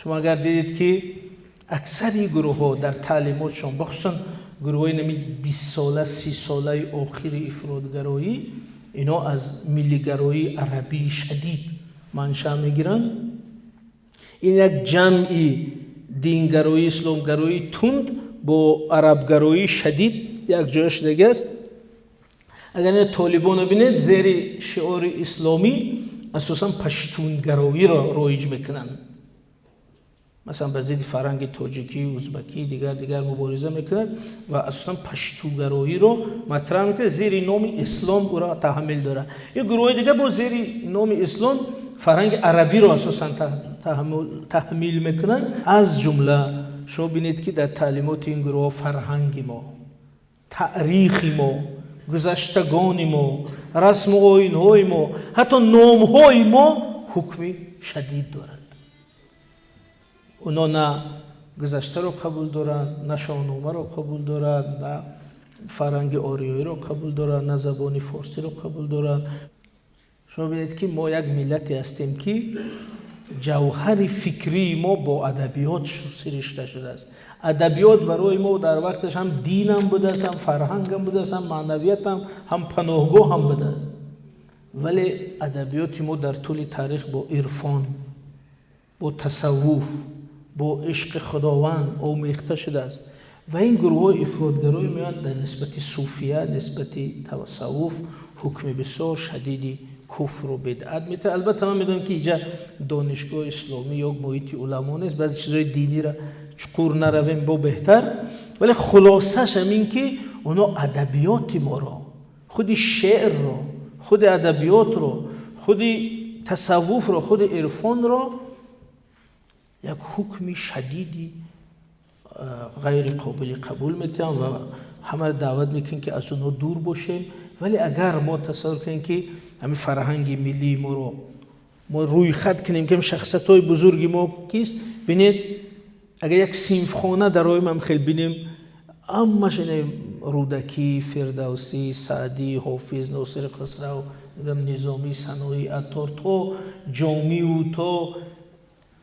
Шумо агар дидед, ки аксари гурӯҳҳо дар таълимотшон, бахусусан гурӯҳҳои нами 20 сола, 30 солаи охири ифротгароӣ, ино аз миллигароии арабии шадид маншаъ мегиранд. Ин як ҷамъи дингароӣ, исломгароии тунд бо арабгароии шадид якҷоя шудагӣ аст. Агар ин Толибонро бинед, зери шиори исломӣ асосан паштунгароиро роиҷ мекунанд. Масалан, ба зидди фарҳанги тоҷикӣ, узбакӣ, дигар дигар мубориза мекунад ва асосан паштугароиро матраҳ мекунад, зери номи ислом ӯро таҳмил дорад. Ин гурӯҳҳои дигар бо зери номи ислом фарҳанги арабиро асосан таҳмил мекунанд. Аз ҷумла шумо бинед, ки дар таълимоти ин гурӯҳҳо фарҳанги мо, таърихи мо, гузаштагони мо, расму оинҳои мо, ҳатто номҳои мо ҳукми шадид дорад. Оно на гузаштаро қабул доранд, на Шоҳномаро қабул доранд, на фарҳанги ориёиро қабул доранд, на забони форсиро қабул доранд. Шумо бинед, ки мо як миллате ҳастем, ки ҷавҳари фикрии мо бо адабиёт сиришта шудааст. Адабиёт барои мо дар вақташ ҳам динам будааст, ҳам фарҳангам будааст, ҳам маънавиятам, ҳам паноҳгоҳам будааст. Вале адабиёти мо дар тӯли таърих бо ирфон, бо тасаввуф, бо ишқи Худованд омехта шудааст. Ва ин гурӯҳҳои ифротгароӣ меоянд, дар нисбати суфия, нисбати тасаввуф ҳукми бисёр шадиди куфру бидъат метавад. Албатта, ман медонам, ки инҷа донишгоҳи исломӣ ё муҳити уламо нест, баъзе чизҳои динира чуқур наравем бо беҳтар, вале хулосаш ҳамин, ки оно адабиёти моро, худи шеърро, худи адабиётро, худи тасаввуфро, худи ирфонро як ҳукми шадиди ғайри қобили қабул метиҳанд ва ҳамаро даъват мекунем, ки аз онҳо дур бошем. Вале агар мо тасаввур кунем, ки ҳамин фарҳанги миллии моро мо рӯйхат кунем, ки шахсиятҳои бузурги мо кист, бинед, агар як синфхона дароем, ҳам хел бинем, ҳамаш Рӯдакӣ, Фирдавсӣ, Саъдӣ, Ҳофиз, Носири Хусрав, Низомӣ, Саноӣ, Аттор, то Ҷомиу то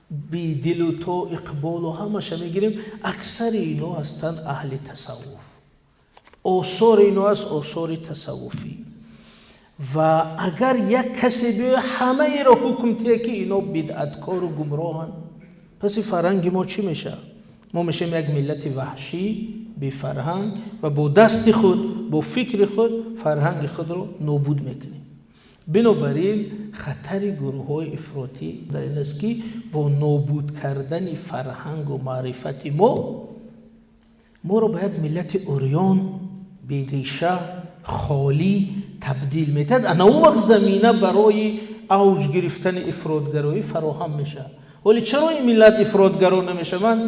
Бидилу то Иқболу ҳамаша мегирем, аксари ино ҳастанд аҳли тасаввуф. Осори ино аст осори тасаввуфӣ. Ва агар як касе биёя, ҳамаеро ҳукм тия, ки ино бидъаткору гумроҳанд, пас ин фарҳанги мо чӣ мешавад? Мо мешавем як миллати ваҳшӣ, бефарҳанг ва бо дасти худ, бо фикри худ фарҳанги худро нобуд мекунем. Бинобар ин хатари гурӯҳҳои ифротӣ дар ин аст, ки бо нобуд кардани фарҳангу маърифати мо моро ба як миллати урён, бериша, холӣ табдил метиҳад. Ана он вақт замина барои авҷ гирифтани ифротгароӣ фароҳам мешавад. Ҳоли чаро ин миллат ифротгаро намешаванд?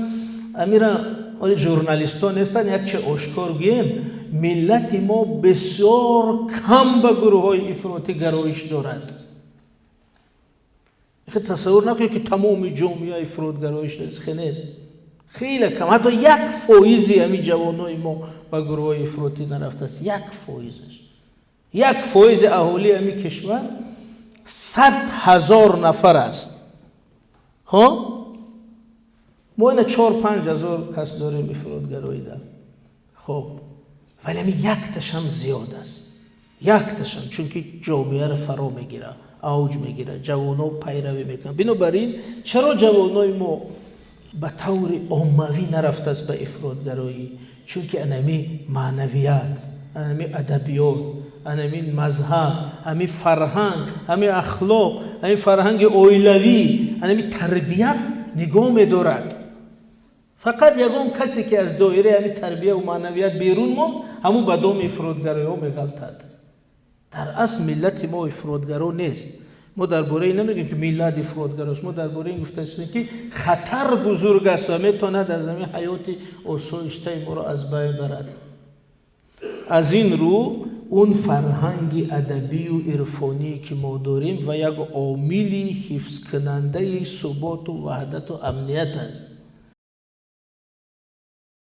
Амира оли журналистҳо нестанд, як чи ошкор гӯем: миллати мо бисёр кам ба гурӯҳҳои ифротӣ гароиш дорад. Тасаввур накунед, ки тамоми ҷомеа ифротгароиш дорад. Нест, хеле кам. Ҳатто 1 фоизи ҳамин ҷавонои мо ба гурӯҳҳои ифротӣ нарафтааст. 1 фоизаш, 1 фоизи аҳолии ҳамин кишвар 100 000 нафар аст. Ҳо, мо ина 4-5 ҳазор кас дорем ифротгароида. Хоб, вале ҳамин якташам зиёд аст, якташам, чунки ҷомеаро фаро мегирад, авҷ мегирад, ҷавонҳо пайравӣ мекунанд. Бинобар ин чаро ҷавонои мо ба таври оммавӣ нарафтааст ба ифротгароӣ? Чунки анами маънавият, анами адабиёт, анами мазҳаб, ҳами фарҳанг, ҳами ахлоқ, ҳами фарҳанги оилавӣ, анами тарбият нигоҳ медорад. Фақат ягон касе, ки аз доираи ҳами тарбияву маънавият берун монд, ҳамун ба доми ифротгароиҳо меғалтад. Дар асл миллати мо ифротгаро нест. Мо дар бораи намегӯем, ки миллат ифротгарост. Мо дар бораи ин гуфта истем, ки хатар бузург аст ва метавонад аз ҳамин ҳаёти осоиштаи моро аз байн барад. Аз ин рӯ он фарҳанги адабию ирфоние, ки мо дорем, ва як омили ҳифзкунандаи суботу ваҳдату амният аст.